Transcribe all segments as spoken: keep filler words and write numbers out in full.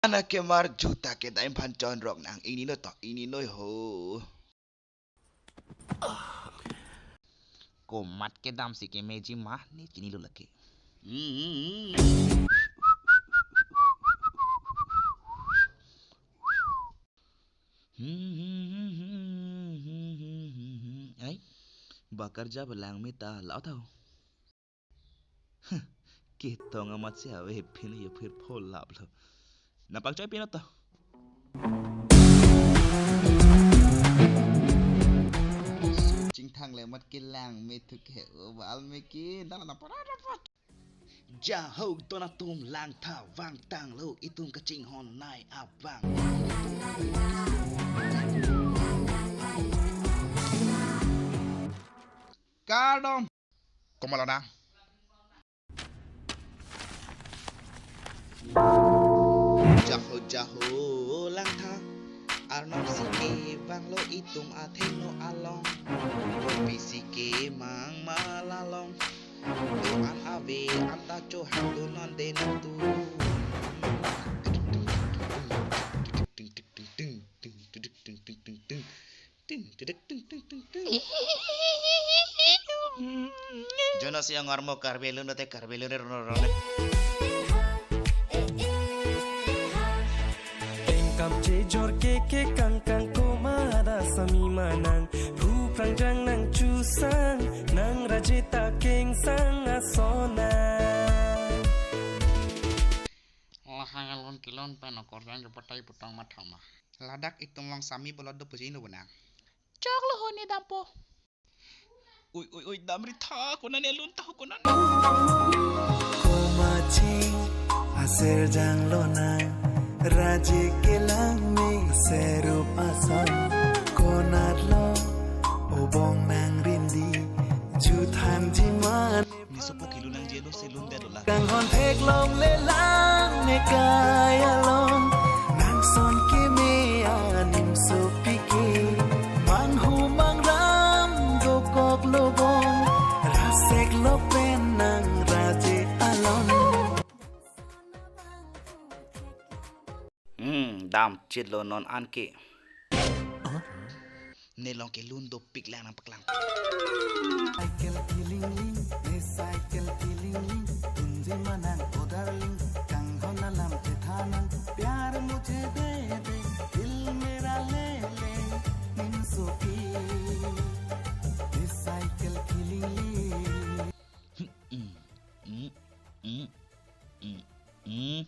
Anak kemar juta ke daim phan chonrok nang, ingni noi to, ingni noi ho. Komat kedam si kemeji ma ne chinilo lake. Ai, bakar ja belang meta lau tau. Ketong amat si ave phin ye phir pho laplo. Napang choi pin to. Chingthang le mat kelang me thu ke o bal me ke dala na para na pa. Jahok don atum, langtha vangtanglo, itum kachinghon nei abang. Kardom. Komat lo nang? Jaho jaho langtha, arnam si kevanglo itum athengno along. Kopi si kemang ma la long. Doan ave anta chohang do non de nang tu. Ting, ting, ting, ting, ting, ting. Jonas yang ngarmo Karbi Lun, te Karbi Lun, ro, ro, ro. Engkam chejor ke ke kang kang komat asami manang. Ruprang jang nang chusang, nang rajita kengsang asona. Lahai alun kelun pen okor jang jupatai putang mathama. Ladak itum long sami bolot do puji nu benang. Choklo ho ne dampo. Ui, ui, ui, damri tha, konane lun tha, konane. Komachi, aser jang lonang, raje kelang me serup ason. Konat lo, obong nang rindi, juthan jiman. Nisopo kilu nang jelo selun de dola. Kanghon theklong lelang ne kaya long. Nang son keme anim sopi ke. Manghu mangram dokok lobong. Rasek lo pen nang raje alon. Hmm, dam chit lo non anke. Ne long kelun dopik lang nang paklang. Cycle killing ling, ne cycle killing ling, tunje manang o darling, kanghon alam chethanang, pyar mujhe de de, dil mera le le, nin sopi, ne cycle killing ling. Mm, mm, mm, mm, mm,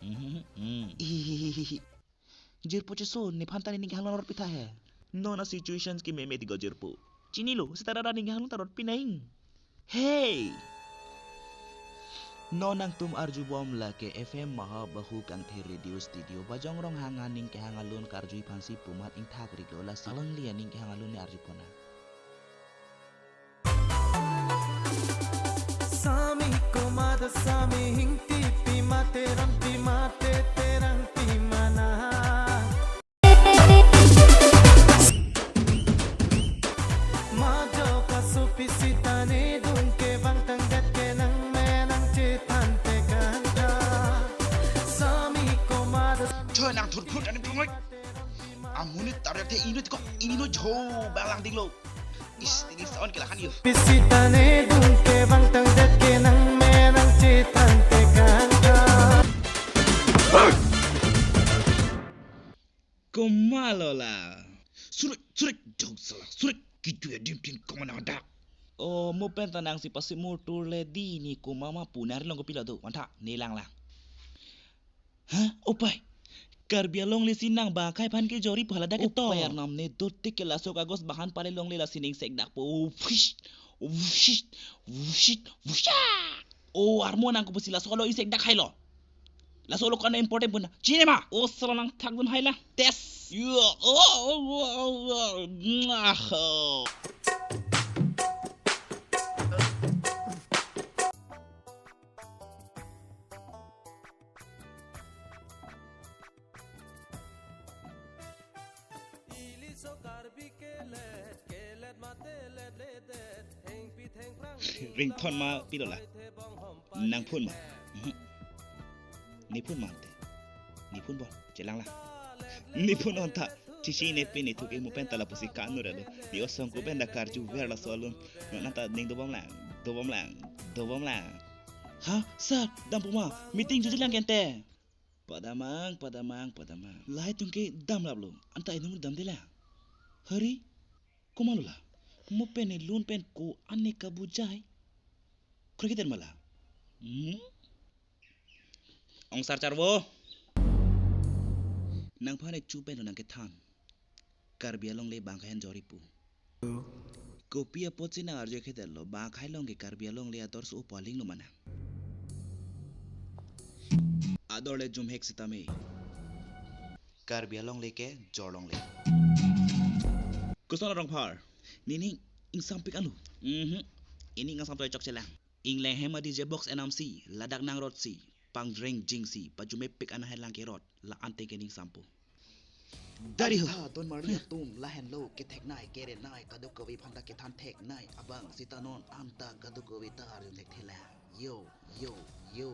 mm, mm. Jirpo cheso, nephan ta nening kehanglong rot pitha he. Non a situations kememe tigo jirpo. Chinilo, seta rara ning kehanglong ta rot pinang. Hey! Non nangtum arjubom lake F M Mahabahu Kangthir Radio Studio, Bajong Ronghang aning kehang alun karju aphansi pu amat ingthak riklo, lasi alangli aning kehang alun ne arju pona. Sami komat sami hingti pima teram pima te terang pima na. Majo kasu pisi tane dun ke bang tang det ke nang me nang chethan te kanta. Sami komat. Choi nang thut phut ani pungoi. Amonit tarot the inu tiko, inu jo balang dinglo. Is, ini sound kila kan yo. Pisi tane dun ke bang tang det ke nang me nang chethan te kanta. Komat lo la. Surik, surik, jok sala, surik, kitu ya dim tin komat nang dak. Oh, mo pen ta nang si pasi mo tur le di ni komat ma pu nari long kopilo do, mantha, ne lang lang. Hah? Opai. Karbi along le si nang ba khai aphan kejor-i pu haladak ketok. Opai arnam ne dotik ke laso kagos bahan pale longle lasi ning sekdak po. Ufish, ufish, ufish, ufisha. O armo nang ko pusi laso lo isek dak hai lo. Laso lo kana important puna. Chine ma. O sala nang thak dun hai la. Test. Yo. Oh, oh, oh, oh, oh. Mwah. Ringtone ma pilo la? Nang phone ma? Mhm. Ne phone ma te. Niphun bon, chelang lang. Niphun non ta, chichi ne pini thuke mo pen ta lapusi kanur alo. Ni osong ko pen da karju ver laso alun. Non ta ning dobom lang, dobom lang, dobom lang. Ha, sir, dampo ma, meeting juji lang kente. Padamang, padamang, padamang. Lahai atum ke damlaplo, anta inut damde lang. Hari, komatlo la? Mo pen ne lun pen ko-an ne kabujai. Kore keter ma la? Hmm? Ong sar charvo. Nangphan ne chu pen lo nangkethan. Karbi alongle bang akhei anjori pu. Kopi apotsi nang arju kedetlo, bang akhei along ke Karbi alongle ador so upaling lo mana. Ador le jumhek sitame. Karbi alongle ke jorlongle. Koson arong phar. Nini ingsampik anu. Mhm. Ini ingsamtoi chok chelang. Ingleng hem a D J box enamsi, ladak nangrotsi, pangdreng jingsi, pajumepik ana helang kerot, la ante ke ning sampo. Dari ho. Anta don marli atum lahenlo ketheknei kerenei kadokave aphan ta kethan theknei abang sita non anta kadokave ta arjun thekthelang. Yo, yo, yo.